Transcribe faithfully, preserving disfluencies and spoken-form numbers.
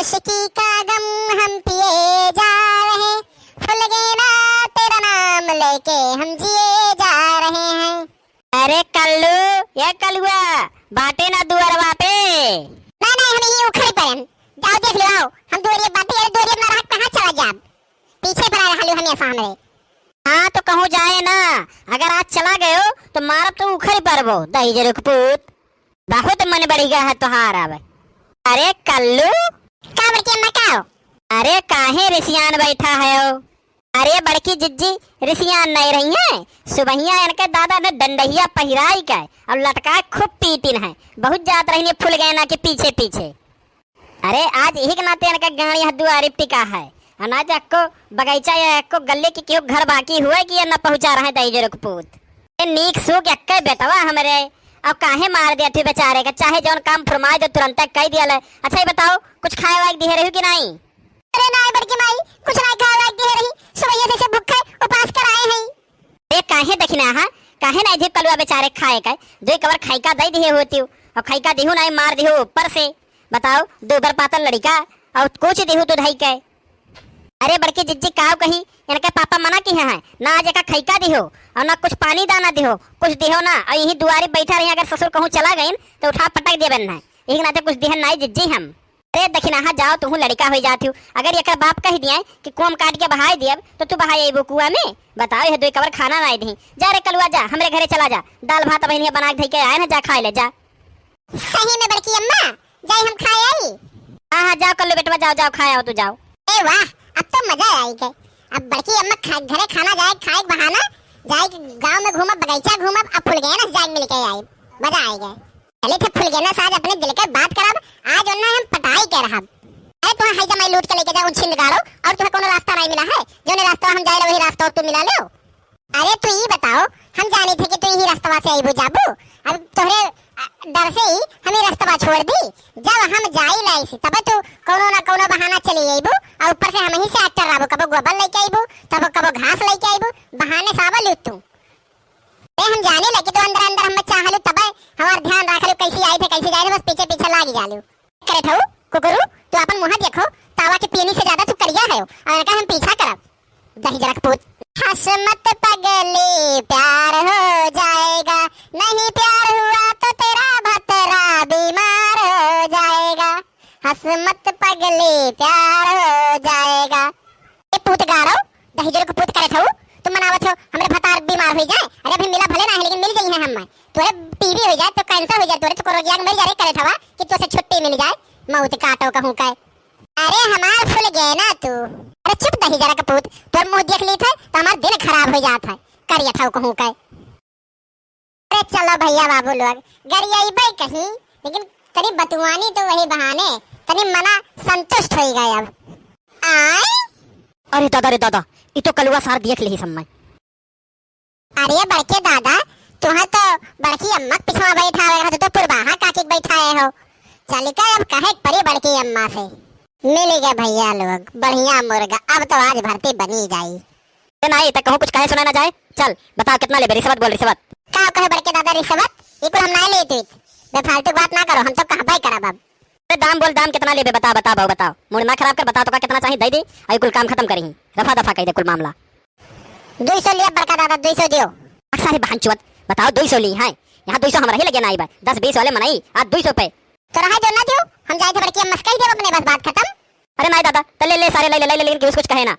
इश्क का गम हम पिए जा रहे, फुलगेना तेरा नाम लेके हम जिए जा रहे हैं। अरे कल्लू, ए कलुआ, बाटे ना दुअरवा पे? ना, ना, हम यहीं उखड़ पड़न। जाओ देख लो, आओ। हम दुअरिया बाटे, अरे दुअरिया ना रहा, कहाँ चला जाब? पीछे पड़ा रहा लो हमेशा हमरे। हाँ, तो कहूँ जाए ना, अगर आज चला गयो, तो मारब तो उखड़ पड़बो, दहिजर के पूत। बहुत मन बढ़ गया है तोहार अब। अरे कल्लू। का बड़की अम्मा, का हो? अरे काहे रिसियान बैठा है हो? अरे बड़की जिज्जी, रिसियान नहीं रही है। सुबहिया इनके दादा ने डंडहिया पहिराई के और लटका खूब पीटिन है। बहुत जात रही फुलगेना के पीछे पीछे। अरे आज यही के नाते इनका गाड़ी यहाँ दुआरी टिका है। और ना तो अक्को बगीचा या अक्को गली के केहू घर बाकी हुए कि ये न पहुँचा रहे दहिजर के पूत। ए, नीक सूख एक्के बेटवा हमरे, अब काहे मार दिया थी बेचारे के? चाहे जौन काम फरमाए दो तुरंते कह दिया ले। अच्छा ये बताओ, कुछ खाए वाए दिहे रही कि नहीं? अरे नाय बड़की माई, कुछ नाय खाए वाए दिहे रही, सुबह से, से भूखे उपास कर आए हैं। ए, काहे दखिना हा, काहे नाय दिहे कलुआ बेचारे खाए के? दो कवर खाई का दे दिहे होती हो, अब खाई का दिहू नाय मार दिहू ऊपर से। बताओ, दो बार पातल लड़िका, और कुछ दिहू तू धई के। अरे बड़की जिज्जी, काव कही, इनके पापा मना किहे हैं, ना आज एका खइका दिहो और ना कुछ पानी दाना दिहो, कुछ दिहो ना, और यहीं दुआरी बैठा रही। अगर ससुर कहूँ चला गइन तो उठा पटक देबे ना, यही नाते कुछ दिहन नाई जिज्जी हम। अरे दखिनाहा जाओ, तुहू लड़िका हो जात हो, अगर एकर बाप कह दिया कि कोम काट के बहाई दियब तो तू बहाई अइबू कुआ में? बताओ, यह दो कवर खाना नाई दी। जा रे कलुआ जा, हमरे घरे चला जा, दाल भात बहिनिया बना के धई के आए ना, जा खाए ले जा। सही में बड़की अम्मा, जाई हम खाए आई। हाँ, हाँ, जाओ कल्लू बेटवा, जाओ, जाओ, खाए आओ, तू जाओ। ए वाह, अब तो मजा आई गए। अब बड़की अम्मा खा-, घरे खाना जाए, खाए के बहाना, जाए के गाँव में घूमब, बगीचा घूमब, अब फुलगेना से जाए मिल के आई। मजा आई गए। चलित है फुलगेना से आज अपने दिल के बात करब, आज ओन्ना हम पटाई के रहब। अरे तुहा है जमाई लूट के लेके जाओ छिंद गाड़ो, और तुहा कोनो रास्ता नहीं मिला है, जौने रास्ता हम जाए वही रास्ता तू मिला लो। अरे तू ई बताओ, हम जानित है कि तू यही रस्तवा से अइबू जाबू। अब तोहरे, अ, डर से ही हम ई रस्तवा छोड़ दी। जब हम जाई लाइसी, तब तू कौनो ना कौनो बहाना चली अइबू, और ऊपर से हम ही से अट्टर रहबू, कबो गोबर लेके अइबू, तब कबो घास लेके अइबू, बहाने से आवलू तू। ए, हम जाने लगी तो अंदर अंदर हम चाहलू, तब हमार ध्यान रखलू, कैसी आई थे, कैसी जाए थे, बस पीछे पीछे लागी जालू। करत हऊ, कुकुरू, तू अपन मुँह देखो, तावा के पीनी से ज्यादा तू करिया है, और इनका हम पीछा करब। दहिजरा के पूत। हंस मत पगली, प्यार हो जाएगा, नहीं प्यार हुआ तो तेरा भतरा बीमार हो जाएगा। हंस मत पगली, प्यार हो जाएगा। ए पूत गारो, दहिजर के पूत करत हऊ, तू मनावत हो, हमरे भतार बीमार हो जाए। अरे अभी मिला भले ना है, लेकिन मिल जाई है हम। तोरे टीबी हो जाए, तो कैंसर हो जाए, तोरे तो कोरोजिया के मर जा रे करत हवा कि तोसे छुट्टी मिल जाए, मौत काटो कहूँ का। अरे हमार फुलगेना तू। अरे चुप दहिजरा के पूत, तोर मुँह देख ली थे तो हमार दिन खराब हो जात है। करिया ठाऊ कहूँ का। अरे चलो भैया बाबू लोग, गरियाइबे कहीं, लेकिन तनी बतुआनी तो वही बहाने, तनी मना संतुष्ट होई गए अब। आय? अरे दादा रे दादा, ई तो कलुआ सार देख लिही सम्मय। अरे बड़के दादा, तुहा तो बड़की अम्मा के पिछवा बैठावे रहा, तू तो पुरबाहा काकी के बैठाए हो। चल के अब कहे के परी बड़की अम्मा से। मिल गए भैया लोग, बढ़िया मुर्गा, अब तो आज भरती बनी जाई। ए नाई, त कहूँ कुछ कहे सुना ना जाए। चल, बताओ कितना लेबे रिश्वत, बोल रिश्वत। का कहे बड़के दादा रिश्वत? ई कुल हम ना लेत। बेफालतू बात ना करो, हम तो कहबे करब अब। अरे दाम बोल, दाम कितना लेबे? बता, बता, भाव बताओ। मूड ना खराब कर, बता तो का कितना चाहिए, दे दे। अई कुल काम खत्म करी, रफा दफा कह दे कुल मामला। दुई सौ लिया बड़का दादा, दुई सौ दियो। अक्सा ही बहन चुअत, बताओ दुई सौ ली हैं। यहाँ दुई सौ हमरा ही लगे ना आई बा। दस बीस वाले मनई, आज दुई सौ पे। तो रहा जो ना दियो, हम जाए थे बड़की अम्मा से कही देब अपने, बस बात खत्म। अरे नाई दादा, त ले ले सारे ले ले, ले ले, लेकिन केहू से कुछ कहे ना।